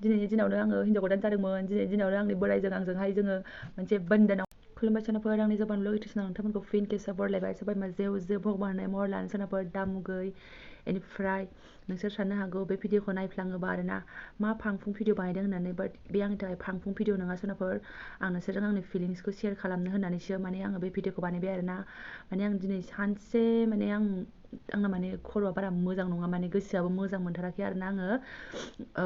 दिनैनि दिनावनो आङो हिन्जाव गोदान जादोंमोन दिनैनि दिनावनो आंनि बोराइजों आंजोंहाय जोङो मोनसे बन्धनाव खुलुमबाय सोनाफोर आंनि जबानब्लग इउटिउब नोंथांमोनखौ फिन खेबसे बरलायबाय सोरबा मा जेव जेव भगबान महर लानो सोनाफोर दामुगै बेनिफ्राय नोंसोर साननो हागौ बे भिडिअखौ नायफ्लाङोबा आरोना मा फांफुं भिडिअ बानायदों होननानै बाट बे आंनि थाखाय फांफुं भिडिअ नङा सोनाफोर आं नोंसोरजों आंनि फिलिंसखौ शेयार खालामनो होननानैसो माने आङो बे भिडिअखौ बानायबाय आरोना माने आं दिनै सानसे माने आंना माने खर'आ बारा मोजां नङा माने गोसोआबो मोजां मोनथाराखै आरोना आङो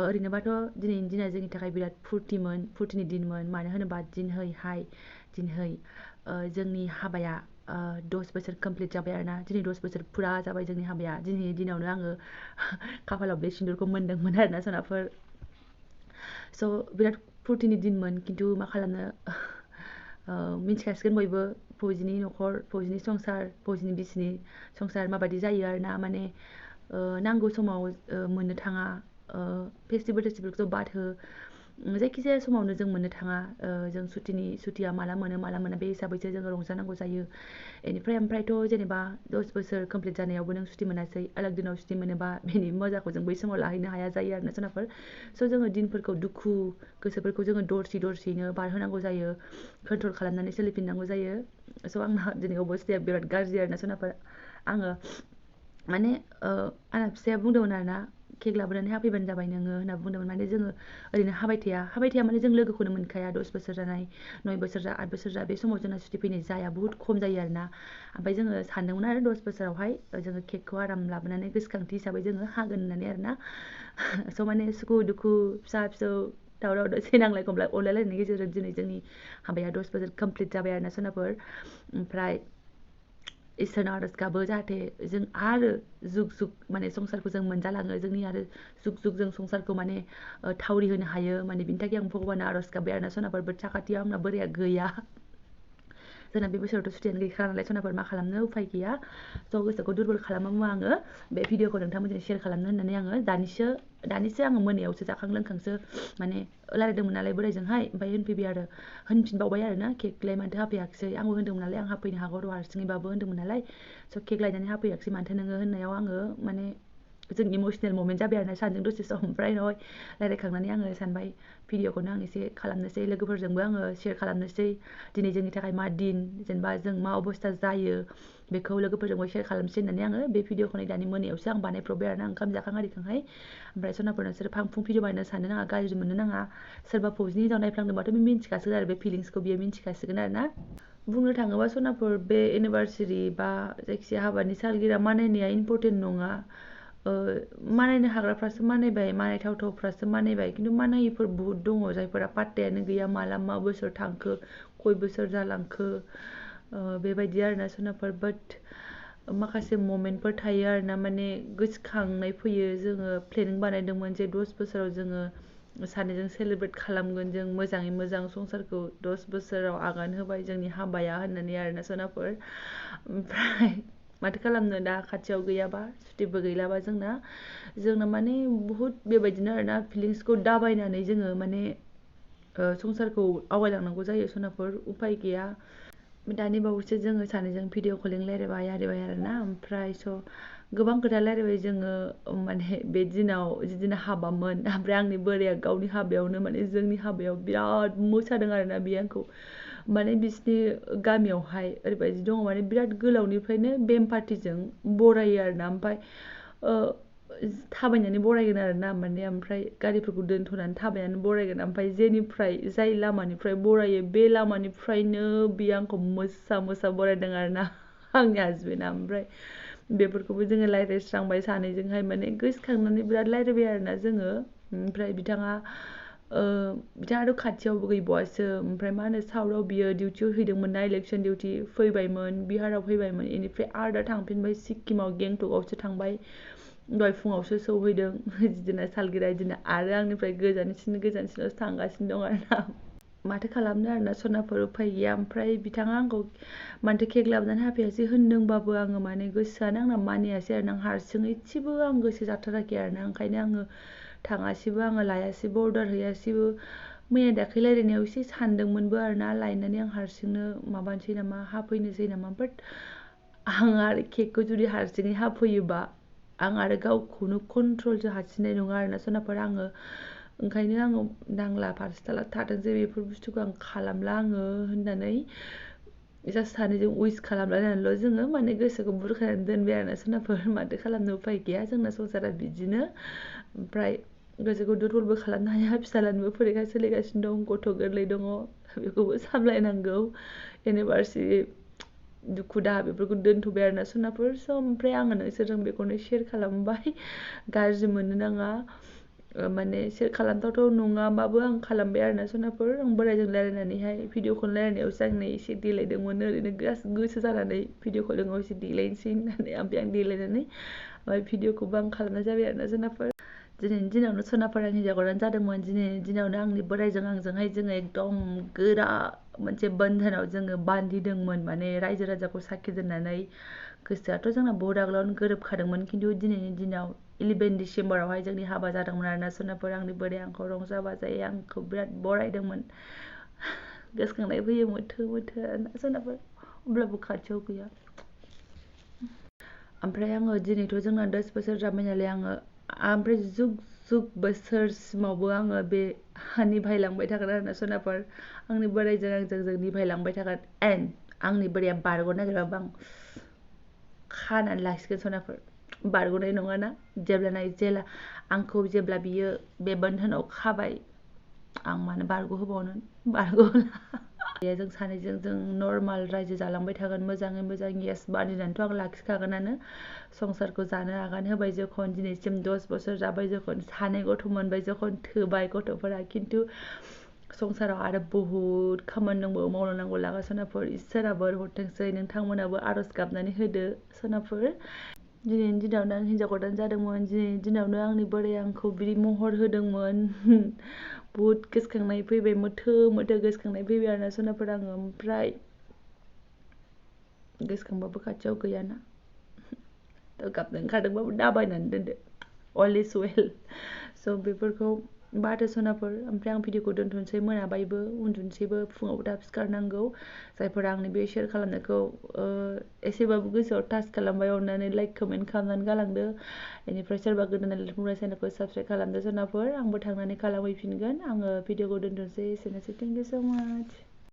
ओरैनोबाथ' दिनैनि दिना जोंनि थाखाय बिराद फुर्तिनि दिनमोन मानो होनोबा दिनहै जोंनि हाबाया 10 बोसोर कमप्लिट जाबाय आरोना दिनै 10 बोसोर फुरा जाबाय जोंनि हाबाया दिनैनि दिनावनो आङो खाफालाव बे सिन्दुरखौ मोनदोंमोन आरोना सोनाफोर स' बिराद फुर्तिनि दिनमोन खिन्थु मा खालामनो मिथिखासिगोन बयबो फौजिनि न'खर फौजिनि संसार फौजिनि बिसिनि संसार माबायदि जायो आरोना माने नांगौ समाव मोननो थाङा फेस्टिभेलफोरखौ बाद हो जायखिजाया समावनो जों मोननो थाङा जों सुटिया माला मोनो बे हिसाबैसो जोङो रंजानांगौ जायो ओमफ्रायथ' जेनेबा 10 बोसोर कमप्लिट जानायावबो नों सुटि मोनासै अलग दिनाव सुटि मोनोबा बेनि मजाखौ जों बै समाव लाहैनो हाया जायो आरोना सोनाफोर स' जोङो दिनफोरखौ दुखु गोसोफोरखौ जोङो दरसेयैनो बारहोनांगौ जायो कन्ट्रल खालामनानै सोलिफिननांगौ जायो स' आंना दिनै अबस्थाया बिराद गाज्रि आरोना सोनाफोर आङो माने आंना फिसाया बुंदोंमोन आरोना केक लाबोनानै हाफैबानो जाबाय नोङो होनना बुंदोंमोन माने जोङो ओरैनो हाबाय थाया माने जों लोगोखौनो मोनखाया 10 बोसोर जानाय 9 बोसोर जा 8 बोसोर जा बे समाव जोंना सुटि फैनाय जाया बुहुत खम जायो आरोना ओमफ्राय जोङो सानदोंमोन आरो 10 बोसोरावहाय जोङो केकखौ आराम लाबोनानै गोसोखांथि हिसाबै जोङो हागोन होननानै आरोना स' माने सुखु दुखु फिसा फिसौ दावराव दावसि नांलाय खमलाय अनलायलायनायनि गेजेरजों दिनै जोंनि हाबाया 10 बोसोर कमप्लिट जाबाय आरोना सोनाफोर ओमफ्राय इसोरनाव आरज गाबो जाहाथे जों आरो जुग माने संसारखौ जों मोनजालाङो जोंनि आरो जुग जों संसारखौ माने थावरि होनो हायो माने बिनि थाखाय आं भगबाना आरज गाबबाय आरोना सोनाफोर बाट साखाथियाव आंना बोराया गैया जोंना बे बोसोरावथ' सुटियानो गैखाला नालाय सोनाफोर मा खालामनो उफाय गैया स' गोसोखौ दुरबल खालामामो आङो बे भिडिअखौ नोंथांमोनजों शेयार खालामनो होननानै आङो दानिसो आङो मोनायावसो जाखां लोंखांसो माने रायलायदोंमोन नालाय बोराइजोंहाय ओमफ्राय होनफिनबावबाय आरोना केकलाय मानोथो हाफैयाखिसै आंबो होन्दोंमोन नालाय आं हाफैनो हागौ र' हारसिङैबाबो होन्दोंमोन नालाय स' केक लायनानै हाफैयाखिसै मानोथो नोङो होननायाव आङो माने जों इमसनेल ममेन्ट जाबाय आरोना सानैजों दसे सम ओमफ्राय रायलायखांनानै आङो सानबाय भिडिअखौनो आं एसे खालामनोसै लोगोफोरजोंबो आङो शेयार खालामनोसै दिनै जोंनि थाखाय मा दिन जेनेबा जों मा अबस्था जायो बेखौ लोगोफोरजोंबो शेयार खालामनोसै होननानै आङो बे भिडिअखौ दानि मोनायावसो आं बानायब्रबबाय आरोना ओंखाम जाखां आरिखांहाय ओमफ्राय सनाफोर नोंसोर फांफुं भिडिअ बानायनो साननो नाङा गाज्रि मोननो नाङा सोरबा फौजिनि हिन्जाव नायफ्लांदोंबाथ' बे मिन्थिखासिगोन आरो बे फिलिंसखौ बियो मिन्थिखासिगोन आरोना बुंनो थाङोबा सनाफोर बे एनिभार्सारि बा जायखिजाया हाबानि सालगिरा मानायनाया इम्परटेन्ट नङा मानायनो हाग्राफ्रासो मानायबाय मानायथावफ्रासो मानायबाय खिन्थु मानायिफोर बुहुत दङ जायफोरा पात्तायानो गैया माला मा बोसोर थांखो खय बोसोर जालांखो बेबायदि आरोना सोनाफोर बाट माखासे ममेन्टफोर थायो आरोना माने गोसोखांनाय फैयो जोङो प्लेनिं बानायदोंमोन जे 10 बोसोराव जोङो सानैजों सेलेब्रेट खालामगोन जों मोजाङै मोजां संसारखौ 10 बोसोराव आगान होबाय जोंनि हाबाया होननानै आरोना सोनाफोर ओमफ्राय माथो खालामनो दा खाथियाव गैयाबा सुटिबो गैलाबा जोंना माने बुहुत बेबायदिनो आरोना फिलिंसखौ दाबायनानै जोङो माने संसारखौ आवगायलांनांगौ जायो सनाफोर उफाय गैया दानि बावैसो जोङो सानैजों भिडिअ कलिं रायलायबाय आरोना ओमफ्राय स' गोबां खोथा रायलायबाय जोङो माने बे दिनाव जिदिना हाबामोन ओमफ्राय आंनि बोराया गावनि हाबायावनो माने जोंनि हाबायाव बिराद मोसादों आरोना बियो आंखौ माने बिसिनि गामियावहाय ओरैबायदि दङ माने बिराद गोलावनिफ्रायनो बेम पार्टिजों बरायो आरोना ओमफ्राय थाबायनानै बरायगोन आरोना माने ओमफ्राय गारिफोरखौ दोनथ'नानै थाबायनानै बरायगोन ओमफ्राय जाय लामानिफ्राय बरायो बे लामानिफ्रायनो बियो आंखौ मोसा बरायदों आरोना आंनि हासबेन्डआ ओमफ्राय बेफोरखौबो जोङो रायज्लायस्रांबाय सानैजोंहाय माने गोसोखांनानै बिराद रायज्लायबाय आरोना जोङो ओमफ्राय बिथाङाथ' खाथियावबो गैबावासो ओमफ्राय मा होनो साउथाव बियो डिउटियाव हैदोंमोन ना इलेक्सन डिउटि फैबायमोन बिहाराव फैबायमोन बेनिफ्राय आरो दा थांफिनबाय सिक्किमाव गेंटकआवसो थांबाय दहाय फुङावसो सौहैदों जिदिना सालगिरा इदिना आरो आंनिफ्राय गोजानसिनावसो थांगासिनो दं आरोना माथो खालामनो आरोना सनाफोर उफाय गैया ओमफ्राय बिथाङा आंखौ मानोथो केक लाबोनानै हाफैयासै होनदोंबाबो आङो माने गोसोआनो आंना मानियासै आरोना आं हारसिङै एसेबो आं गोसो जाथाराखै आरोना ओंखायनो आङो थाङासैबो आङो लायासैबो अर्डार हैयासैबो मैया दाख्लै रायलायनायाव एसे सानदोंमोनबो आरोना लायनानै आं हारसिंनो माबानोसै नामा हाफैनोसै नामा बाट आं आरो केकखौ जुदि हारसिङै हाफैयोबा आं आरो गावखौनो कन्ट्रलसो हासिननाय नङा आरोना सनाफोर आङो ओंखायनो आङो नांला पार्सनेला थाथोंसै बेफोर बुस्थुखौ आं खालामला आङो होननानै जास्ट सानैजों उइस खालामलायनानैल' जोङो माने गोसोखौ बुरखायनानै दोनबाय आरोना सोनाफोर माथो खालामनो उफाय गैया जोंना संसारा बिदिनो ओमफ्राय गोसोखौ दुरबलबो खालामनो हाया फिसाज्लानोबो फरिखा सोलिगासिनो दं गथ' गोरलै दङ बेखौबो सामलायनांगौ एनिभार्सारि दुखु दाहा बेफोरखौ दोनथ'बाय आरोना सोनाफोर स' ओमफ्राय आङो नोंसोरजों बेखौनो शेयार खालामबाय गाज्रि मोननो नाङा माने शेयार खालामथावथाव नङाबाबो आं खालामबाय आरोना सोनाफोर आं बोरायजों रायलायनानैहाय भिडिअ कल रायलायनायावसो आंनो एसे देलायदोंमोन ओरैनो गोसो जानानै भिडिअ कलिङाव एसे देलायनोसै होननानै ओमफ्राय आं देलायनानै ओमफ्राय भिडिअखौबो आं खालामनाय जाबाय आरोना सोनाफोर दिनैनि दिनावनो सनाफोर आं हिन्जाव गोदान जादोंमोन दिनैनि दिनावनो आंनि बोरायजों आंजोंहाय जोङो एकदम गोरा मोनसे बन्धनाव जोङो बान्धिदोंमोन माने रायजो राजाखौ साखि दोननानै गोसोआथ' जोंना बहुद आगोलावनो गोरोबखादोंमोन खिन्थु दिनैनि दिनाव 11 डिसेम्बरावहाय जोंनि हाबा जादोंमोन आरोना सोनाफोर आंनि बोराया आंखौ रंजा बाजायै आंखौ बिराद बरायदोंमोन गोसोखांनाय फैयो मोथो मोथो आरोना सोनाफोर अब्लाबो खाथियाव गैया ओमफ्राय आङो दिनैथ' जोंना 10 बोसोर जाबाय नालाय आङो ओमफ्राय जुग जुग बोसोरसिमावबो आङो बे निभायलांबाय थागोन आरोना सोनाफोर आंनि बोरायजों आंजों जों निभायलांबाय थागोन एन्ड आंनि बोराया बारग'नो नागिरबाबो आं खानानै लाखिगोन सोनाफोर बारग'नाय नङाना जेब्ला आंखौ जेब्ला बियो बे बन्धनाव खाबाय आं मानो बारग'होबावनो बारग'ला जों सानैजों जों नर्माल रायजो जालांबाय थागोन मोजाङै मोजां येस बानिनानैथ' आं लाखिखागोनानो संसारखौ जानो आगान होबाय जखन दिनैसिम 10 बोसोर जाबाय जखन सानै गथ' मोनबाय जखन थोबाय गथ'फोरा खिन्थु संसाराव आरो बहुद खामानि दंबावो मावनो नांगौ लागा सोनाफोर इसोरा बोर हरथोंसै नोंथांमोनाबो आर'ज गाबनानै होदो सोनाफोर दिनैनि दिनावनो आं हिन्जाव गोदान जादोंमोन दिनैनि दिनावनो आंनि बोराया आंखौ बिदि महर होदोंमोन बहुद गोसोखांनाय फैबाय मोथो मोथो गोसोखांनाय फैबाय आरोना सोनाफोर आङो ओमफ्राय गोसोखांबाबो खाथियाव गैयाना गाबनो ओंखारदोंबाबो दाबायनानै दोनदो अल इज वेल स' बेफोरखौ बाथो सोनाफोर ओमफ्राय आं भिडिअखौ दोनथ'नोसै मोनाबायबो उन्दुनोसैबो फुङावबो थाब सिखारनांगौ जायफोरा आंनि बे शेयार खालामनायखौ एसेबाबो गोसोआव टाच खालामबाय अननानै लाइक कमेन्ट खालामनानै गालांदो बेनिफ्राय सोरबा गोदान बुंनाय चेनेलखौ साबस्क्राइब खालामदो सोनाफोर आंबो थांनानै खालामहैफिनगोन आङो भिडिअखौ दोनथ'नोसै एसेनोसै थेंक इउ स' माच